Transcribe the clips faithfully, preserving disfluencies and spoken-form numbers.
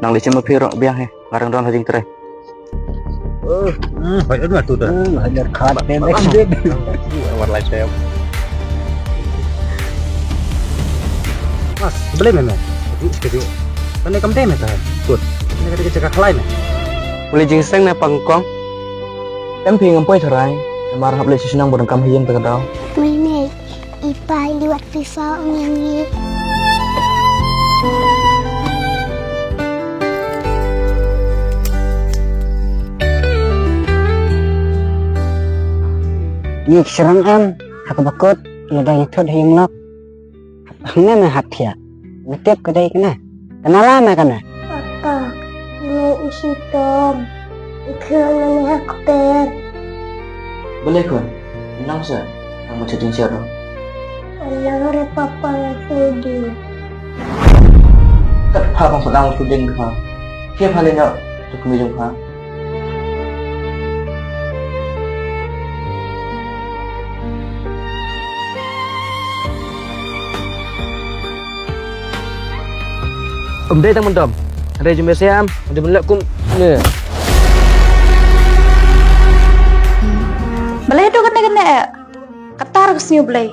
Nang leit shim ma phi ruh biang hi. Nga dang don ha jingtrei. Hmm, hoi, hoi, tu dah. Hmm, hoi, khat dei, dei, dei. War lai sem. Mas, balei me me? Ju, ju. Kane kam dei me ta. Tut. Kane ka dei ka jaka khlai me. Balei jingseng ne pangkong? Em phi ngam poi tharai. Namar hap leit shisha nang ba dang kam ha ïing ta ka daw. Mei mei. I pa i li wat pisa ong ïa ngi. Ngi shrang em ha kaba kut ngi dang ïathut ha ïing lok. Hangne me hap thiah. Me tip ka dei kane. Ka nala me kane. Papa, ngi i shitom. I khun ngi ha kper. Balei khun? Nang sa. Nang ma chatting chat dong. Nang re papa ngi sudi. Kat pha bang sa nang sudi ka. Kia pha le nyok. Tu kumi jong pha. Ym dei tang myndom. Hynrei jong me siam, hynrei mynlek kum ne. Balei tu kane kane eh? Katar ka sniew Blei.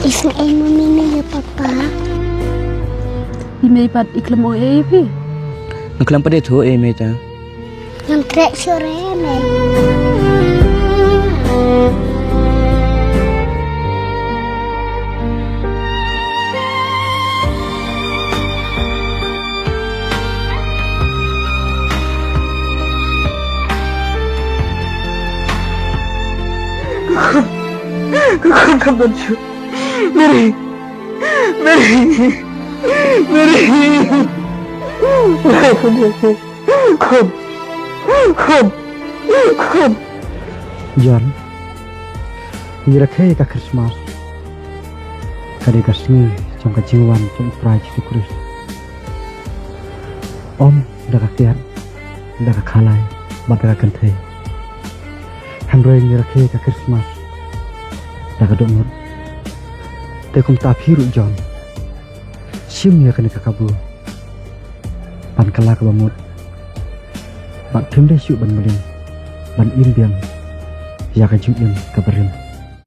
Isn't ei mummy ne ïa papa? I mei pat i khlem ong ei phi. Nga khlem pat dei thu ei mei ta. Ngam treh shuh re me. Ka khun, ka khun kam don shuh. Mary. Mary. Mary. Khun. Khun. Khun. John. Ngi rakhe ïa ka Christmas. Ka dei ka sngi jong ka jingwan jong u Trai Jisu Khrist. Ym da ka kiad, da ka khalai, bad da ka kynthei. Hynrei ngi rakhe ka Christmas da ka dohnud. Te kumta phi ruh John, shim ïa kane ka kabu ban kylla kaba mut. Bad phim dei shuh ban mlien, ban im biang ïa ka jingim kaba rim.